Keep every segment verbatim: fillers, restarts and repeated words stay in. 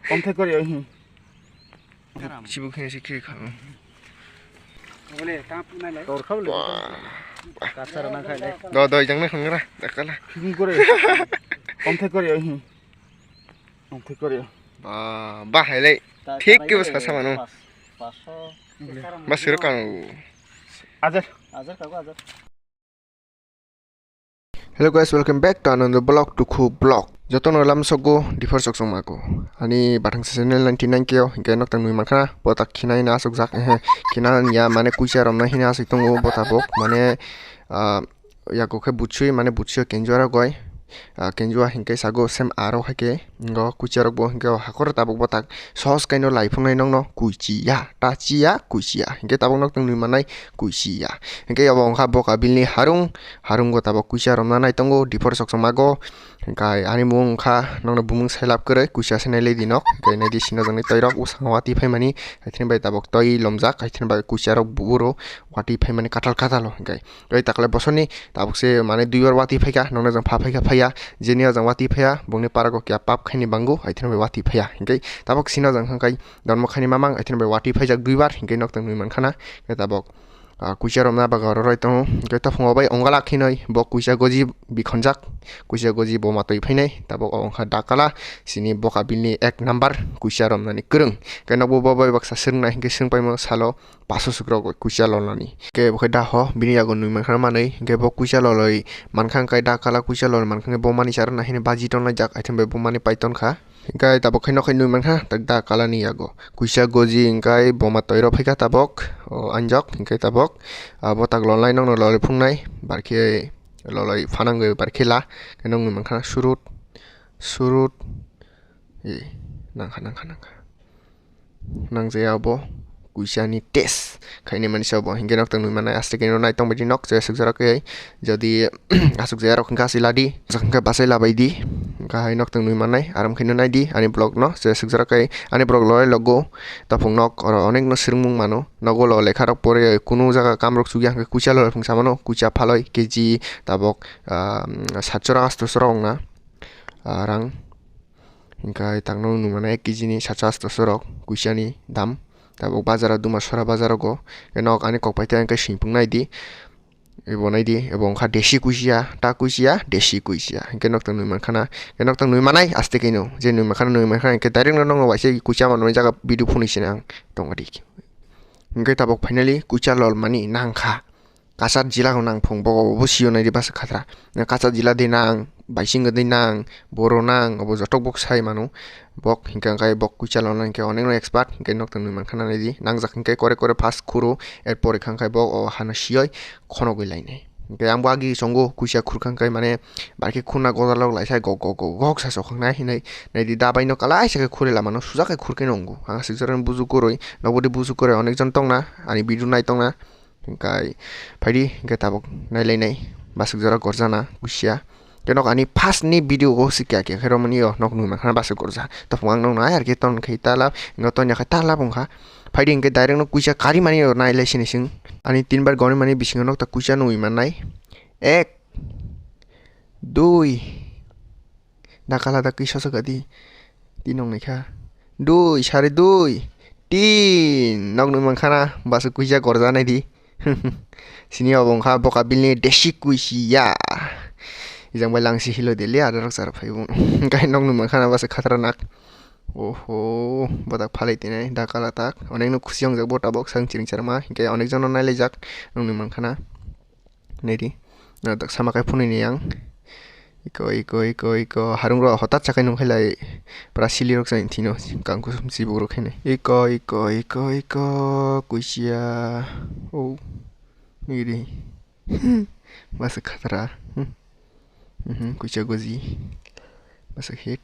Omthai kori hi. Chibuk khe se khe kha. Tor kha bole. Kacha rana khai le. Do do jang na khangra dakala. Khikung kore. Omthai kori hi. Omthai kori. Ba ba hai le. Thik ke bas kasa mano. Bas siro kan. Ajar. Ajar kago ajar. Hello guys, welcome back to another vlog, Tukhu Vlog. Jotono lamsogo diphor soksong mako. Ani bathang channel ninety nine K o, hingke noktang nui mankha, botak khinai na asokjak, ehe, khina ya mane kuisa romna hina asok tongo, botabok, mane, ah, yago khe butsui, mane butsui o kenjua rok goi, ah, kenjua hingke sago sem aro haike, Ngo kuicha rok bo hingke o hakoro tabuk bo tak sohos kaino lai phungnai nokno kuichi ya, tachi ya, kuichi ya. Hingke tabuk nok tong nui mannai kuichi ya. Hingke obo wngkha boka bilni harung, harungo tabuk kuicha romna nai tongo, diphor soksong mago. Hingke ani mung wngkha nokno bumung selap kwrwi, kuicha se nai lai di nok. Hingke nai di sino jangni toirok bwskango watwi phaimani, haithini bai tabuk toi lomjak, haithini bai kuicha rok buro watwi phaimani katal katal o hingke. Tei takle bosoni tabuk se mane duibar watwi phaikha, nokno jang pha phaikha phaiya, jeni o jang watwi phaiya, bongni parako kya pap khaini bango, aitheno bai watwi phaiya. Hingke tabuk sino jang hangkai donmo khaini mamang, aitheno bai watwi phaijak duibar, hingke nok tong nui mankhana. Hingke tabuk, ah, kuisa romna baga roroi tongo. Hingke tophuno bai ongala khinoi bo kuisa goji bikhonjak, kuisa goji bo matwi phainai. Tabuk o wngkha dakala sini boka bilni ek number kuisa romnani kwrwng. Hingke nokbo bo bai baksa swrwngnai hingke swrwng paimo salo. Paso sukrok kuisa lolani. Hingke bo khe da ho, bini yago nui mankha manwi. Hingke bo kuisa loloi mankha hingke da kala kuisa loloi mankha hingke bo mani chara nahini baji tongnai jak, aithembai bo mani pai tonkha. Hingke tabok khe nokhai nui mankha, tak da kalani yago. Kuisa goji hingke boma toiro phaikha tabok, o anjok, hingke tabok, ah, botak lolai nokno lolai phungnai, barkhe lolai phanangwi barkhe la, khe nokni mankha surut, surut, e, nangkha, nangkha, nangkha. Nangjaya obo kuisani test khaini mani se obo, hingke nok tong nui mannai, aste khe nai tong baidi nok je aswk jora khe, jodi aswk jaya rok hingke aswk ladi, hingke basai labai di, hingke hai nok tong nui mannai, aram khe nai di ani vlog no je aswk jora khe ani vlog loi logo, taphung nok oro onek no swrwngmung mano, nogo lo lekha rok pore kunu jaga kam rok chukya hingke kuisa loi phung samano, kuisa phaloi K G tabok, ah, satso rok asto rok wngna, ah, rang. Hingke takno nung mano ek kg ni sacho asto sorok kuisani dam. Tabuk bazaro duma sora bazaro go. Nok ani kok paitha hingke singpung nai di. Ebo nai di, ebo wngkha desi kuisiya, ta kuisiya, desi kuisiya. Hingke nok tong nui mankha na. Hingke nok tong nui manai aste keno. Je nui mankha na, nui mankha na, hingke direct no nokno waisa kuisiya manwi jaga video phunui sini ang tong di. Hingke tabuk finally kuisiya lol mani nangkha. Kachar jila hwnna ang phung, bo, bo sio nai di bwswk khatra. Kachar jila de nang, baising de nang, boro nang, obo jotok bok sai mano. Bok hingka khe bok kuisa lona hingke onek no expert, hingke nok tong nui mankha nai di. Nangjak hingke kore kore fast khuro, er pore kha khe bok o hano sioi khonogwi lainai. Hingke ang bo agi songo kuisa khurkha khe mane barkhe khurna godalok laisai gok gok gok gok sa sokhang nai hinai nai di dabai no kalai sa khe khuri lama no sujak khe khurkhe nongo. Ang sikjak buju kwrwi, nokbo di buju kwrwi onek jon tongna, ani video nai tongna. Hingkai phaidi hingke tabok nailainai baswk jora gorjana kusia. Hingke nok ani first ni video o si kya kya khe romani o nok nui mankha baswk gorja. Topung ang nokno ayar khe ton khe talap, hingke ton ya khe talap wngkha. Phaidi hingke direct no kuisa kari mani o nailai sini sing. Ani tin bar goni mani bisingo nok ta kuisa nui mannai. Ek, dui, Dakala da kisa saka di. Di nong naikha. Dui, sari dui. Tin. Nok nung mankha na. Basa kuisa gorja nai di. Sini obo wngkha boka bilni desi kuisi ya. Ijang bai langsi hilo deli ada rok sar phai bung. Kai nok nung mankha na basa khatra nak. Oho, bodak phalai tinai dakala tak. Onek no khusi wngjak bo tabok sang chiring charma. Hingke onek jono nailaijak nok nung mankha na. Naidi. Natok sama kai phunui ni ang. Iko, iko, iko, iko. Harung rok hotat sakai nung khailai. Pra sili rok sai thino. Kang kusum sibuk rok khainai. Iko, iko, iko, iko. Kuisia. Oh. Naidi. Masa khatra. Hmm. Mhm, kuisa goji. Masa hit.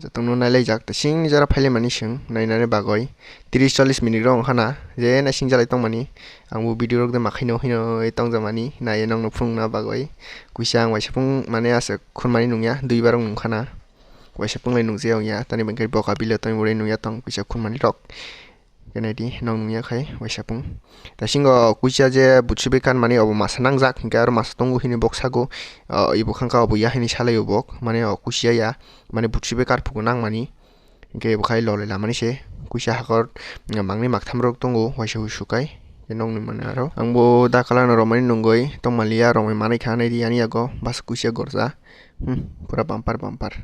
Jotongno nailaijak, ta sing jora phailaimani chwng nainani bagwi. Tris chollis minute rok wngkha na, je naising jalai tongmani. Ang bo video rok de makhai no hino tongjakmani, naiye nokno phunukna bagwi. Kuisa ang waisa phung mane aswk khunmani nungya, duibar rok nungkha na. Waisa phunglai nungjaya wngya, tani bagwi boka bilo tongwi nungya tong kuisa khunmani rok. Khe naidi, nok nungya khai waisa pung. Tasingo kuisa je butsi bekan mani obo masa nangjak, hinkhe aro masa tongo hini bok sago, ah, ibo khangkha obo ya hini salai o bok, mane o kusia ya, mane butsi bekar phuku nangmani. Hinkhe ebo khai lolai lamani se, kuisa hakor mangni maktham rok tongo, waisa husu kai. Khe nokni mane aro. Ang bo da kalano romani nungoi tongmaliya, romai manai kha naidi ani yago, bas kusia gorja. Hmm, pura bumper bumper.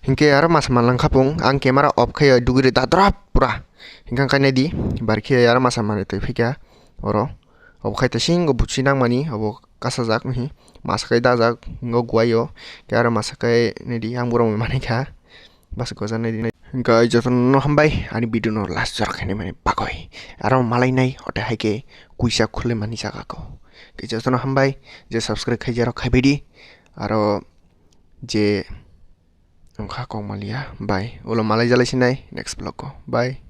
Hinkhe aro masa manlang khapung, ang camera off khai duguri dadrop pura. Hinkhe ang khai naidi, barkhe aro masa manai twi phikha oro. Obo khai tasingo butsi nangmani, obo kasajak, hmm, masa kai dajak, ngo guaio. Khe aro masa kai naidi, ang bo romai manai kha. Bas goja naidi. Hinkhe jotono hambai, ani video no last jora khainai mani bagoi. Aro malai nai, hote hai khe kuisa khulai mani jaga ko. Khe jotono hambai, je subscribe khai jaro khai baidi. Aro je wngkha kok maliya, bye. Ulo malai jalai sinai, next vlog ko. Bye.